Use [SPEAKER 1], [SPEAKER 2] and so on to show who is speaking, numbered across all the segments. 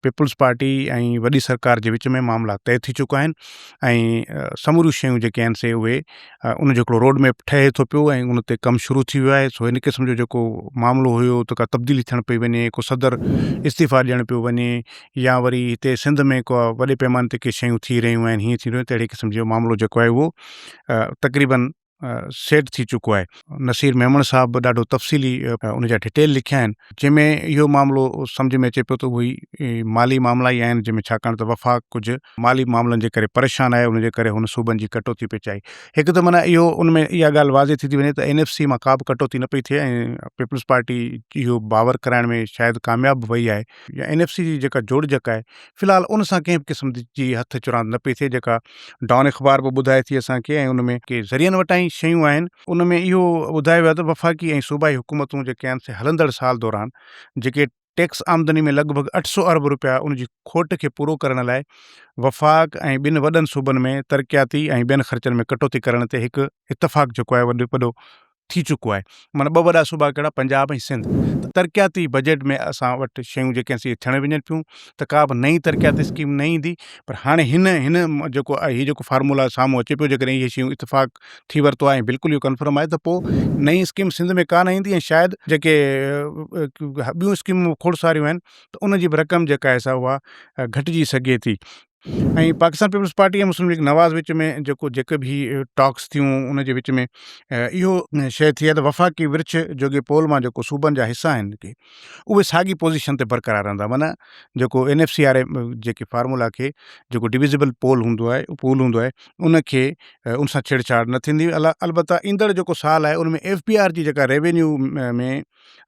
[SPEAKER 1] Peoples party ۽ وڏي سرڪار جي وچ ۾ معاملا طئي ٿي چڪا آهن ۽ سموريون شيون جيڪي آهن سي اهي ان جو هڪڙو روڊ ميپ ٺهي ٿو پيو ۽ ان تي ڪم شروع ٿي ويو آهي سو هن قسم جو جيڪو معاملو هيو ته ڪا تبديلي ٿيڻ پئي وڃي ڪو صدر استعيفا ڏيڻ پيو وڃي يا وري هتي سنڌ ۾ ڪو وڏي پيماني تي ڪي شيون ٿي رهيون آهن هيئن ٿي رهيون ته اهڙي قسم جو معاملو جيڪو آهي اهو تقريبن سيٽ ٿي چڪو آهي. نصير ميمڻ صاحب به ڏاڍو تفصيلي ان جا ڊيٽيل لکيا آهن جنهن ۾ اهو معاملو سمجهه ۾ اچي پيو ته اهي مالي معاملا ئي آهن جنهن ۾ ڇاڪاڻ ته وفاق ڪجهه مالي معاملن جي ڪري پريشان آهي ان جي ڪري هن صوبن جي ڪٽوتي پئي چاهي هڪ ته معنيٰ اهو ان ۾ اها ڳالهه واضح ٿي ٿي وڃي ته اين ايف سي مان ڪا به ڪٽوتي نه پئي ٿئي ۽ پيپلز پارٽي اهو باور ڪرائڻ ۾ شايد ڪامياب به وئي آهي يا اين ايف سي جي جيڪا جوڙجڪ آهي في الحال ان سان ڪنهن به قسم جي هٿ چراند نه پئي ٿئي جيڪا ڊان اخبار به ٻڌائي ٿي اسان کي ۽ ان ۾ ڪي ذريعن وٽان ئي شيون آهن ان ۾ اهو ٻڌايو ويو آهي ته وفاقي ۽ صوبائي حڪومتون جيڪي آهن سي هلندڙ سال دوران جيڪي ٽيڪس آمدني ۾ لڳ ڀڳ 800 ارب روپيا ان جي کوٽ کي پورو ڪرڻ لاء وفاق ۽ ٻن وڏن صوبن ۾ ترقياتي ۽ ٻين خرچن ۾ ڪٽوتي ڪرڻ تي هڪ اتفاق جيڪو آهي وڏو وڏو ٿي چڪو آهي معنيٰ ٻه وڏا صوبا ڪهڙا پنجاب ۽ سنڌ ته ترقياتي بجيٽ ۾ اسان وٽ شيون جيڪي آهن سي ٿيڻ وڃن پيون ته ڪا به نئين ترقياتي اسڪيم نه ايندي پر هاڻي هن هن جيڪو هي جيڪو فارمولا سامهون اچي پيو جيڪڏهن اهي شيون اتفاق ٿي ورتو آهي ۽ بلڪل اهو ڪنفرم آهي ته پوء نئين اسڪيم سنڌ ۾ ڪا نه ايندي ۽ شايد جيڪي ٻيون اسڪيمون کوڙ ساريون آهن ته ان جي به رقم جيڪا آهي سا اها گهٽجي سگهي ٿي. ۽ پاڪستان پيپلز پارٽي ۽ مسلم ليگ نواز وچ ۾ جيڪو جيڪي به هي ٽاڪس ٿيون ان جي وچ ۾ اهو شيء ٿي آهي ته وفاقي ورڇ جوڳي پول مان جيڪو صوبن جا حصا آهن جيڪي اهي ساڳي پوزيشن تي برقرار رهندا معنيٰ جيڪو اين ايف سي واري جيڪي فارمولا کي جيڪو ڊويزبل پول هوندو آهي پول هوندو آهي ان کي ان سان ڇيڙ ڇاڙ نه ٿيندي البته ايندڙ جيڪو سال آهي ان ۾ ايف بي آر جي جيڪا ريونيو ۾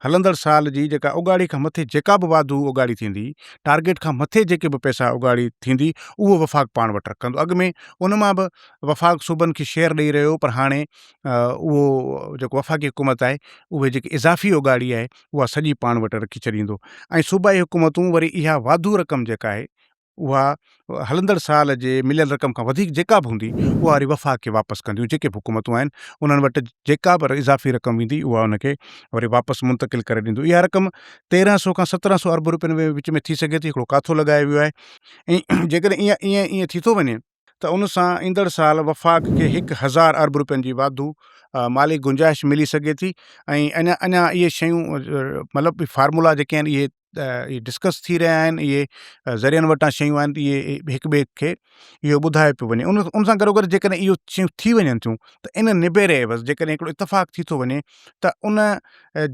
[SPEAKER 1] هلندڙ سال جي جيڪا اوڳاڙي کان مٿي جيڪا به واڌو اوڳاڙي ٿيندي، ٽارگيٽ کان مٿي جيڪي به پئسا اوڳاڙي ٿيندي اهو وفاق پاڻ وٽ رکندو. اڳ ۾ ان مان به وفاق صوبن کي شيئر ڏئي رهيو هو پر هاڻي اهو جيڪو وفاقي حڪومت آهي اهي جيڪي اضافي اوڳاڙي آهي اها سڄي پاڻ وٽ رکي ڇڏيندو ۽ صوبائي حڪومتون وري اها واڌو رقم جيڪا آهي اها هلندڙ سال جي مليل رقم کان وڌيڪ جيڪا به هوندي اها وري وفاق کي واپس ڪنديون جيڪي به حڪومتون آهن انهن وٽ جيڪا به اضافي رقم ويندي اها ان کي وري واپس منتقل ڪري ڏيندو اها رقم 1300 کان 1700 ارب روپين ۾ وچ ۾ ٿي سگهي ٿي هڪڙو ڪاٿو لڳايو ويو آهي ۽ جيڪڏهن ائين ائين ائين ٿي ٿو وڃي ته ان سان ايندڙ سال وفاق کي 1000 ارب روپين جي واڌو مالي گنجائش ملي سگهي ٿي ۽ اڃا اڃا اهي شيون مطلب فارمولا جيڪي آهن اهي اهي ڊسڪس ٿي رهيا آهن اهي ذريعن وٽان شيون آهن اهي هڪ ٻئي کي اهو ٻڌايو پيو وڃي ان ان سان گڏو گڏ جيڪڏهن اهو شيون ٿي وڃن ٿيون ته ان نبيري عيوض جيڪڏهن هڪڙو اتفاق ٿي ٿو وڃي ته ان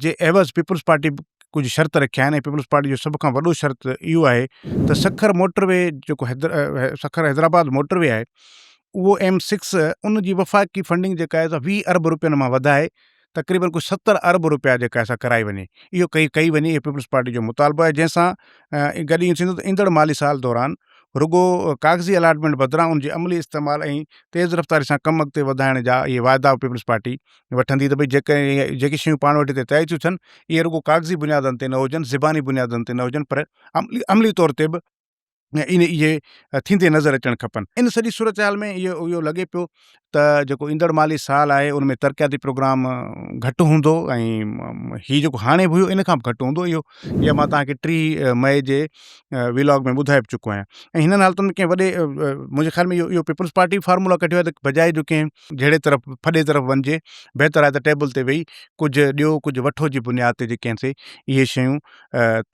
[SPEAKER 1] جي عيوض پيپلز پارٽي ڪجهه شرط رکيا آهن ۽ پيپلز پارٽي جو سڀ کان وڏو شرط اهو آهي ته سکر موٽر وي جيڪو حيدر سکر حيدرآباد موٽر وي آهي اهو ايم سڪس ان جي وفاقي فنڊنگ جيڪا آهي سا 20 ارب روپين مان وڌائي تقريبن ڪجهه 70 ارب روپيا جيڪا آهي سا ڪرائي وڃي اهو ڪئي ڪئي وڃي اهو پيپلز پارٽي جو مطالبو آهي جنهن سان گڏ ائين ٿيندو ته ايندڙ مالي سال دوران رڳو ڪاغذي الاٽمينٽ بدران ان جي عملي استعمال ۽ تيز رفتاري سان ڪم اڳتي وڌائڻ جا اهي واعدا پيپلز پارٽي وٺندي ته ڀئي جيڪي جيڪي شيون پاڻ وٽ هتي طئي ٿيون ٿين اهي رڳو ڪاغذي بنيادن تي نه هجن زباني بنيادن تي نه هجن پر عملي عملي طور تي به ان اهي ٿيندي نظر اچڻ کپن. ان سڄي صورتحال ۾ اهو اهو لڳي پيو ته جيڪو ايندڙ مالي سال آهي ان ۾ ترقياتي پروگرام گهٽ هوندو ۽ هي جيڪو هاڻي به هيو ان کان به گهٽ هوندو اهو اها مان توهان کي 30 مئي جي ويلاگ ۾ ٻڌائي به چڪو آهيان ۽ هنن حالتن ۾ ڪنهن وڏي منهنجي خيال ۾ اهو اهو پيپلز پارٽي فارمولا ڪڍيو آهي ته بجاء جو ڪنهن جهيڙي طرف ڦڏي طرف وڃجي بهتر آهي ته ٽيبل تي ويهي ڪجهه ڏيو ڪجهه وٺو جي بنياد تي جيڪي آهن سي اهي شيون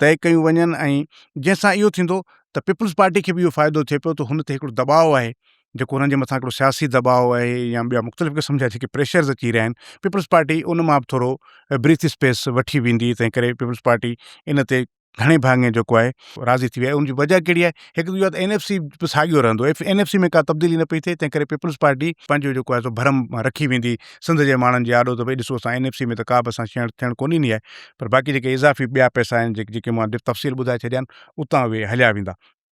[SPEAKER 1] طئي ڪيون وڃن ۽ جنهن سان اهو ٿيندو ته پيپلز پارٽي کي به اهو فائدو ٿئي پيو ته هن تي هڪڙو دٻاء آهي جيڪو هنن جي مٿان هڪڙو سياسي دٻاء آهي يا ٻيا مختلف قسم جا جيڪي پريشرز اچي رهيا آهن پيپلز پارٽي ان مان به ٿورو بريٿ اسپيس وٺي ويندي تنهن ڪري پيپلز پارٽي ان تي گهڻي ڀاڱي جيڪو آهي راضي ٿي وئي آهي ان جي وجه ڪهڙي آهي هڪ ته اهو آهي ته اين ايف سي به ساڳيو رهندو اين ايف سي ۾ ڪا تبديلي نه پئي ٿئي تنهن ڪري پيپلز پارٽي پنهنجو جيڪو آهي سو ڀرم رکي ويندي سنڌ جي ماڻهن جي آڏو ته ڀئي ڏسو اسان اين ايف سي ۾ ته ڪا به اسان شيڻ ٿيڻ ڪونه ڏني آهي پر باقي جيڪي اضافي ٻيا پئسا آهن جيڪي مان تفصيل ٻڌائي ڇڏيا آهن اتان اهي هليا ويندا.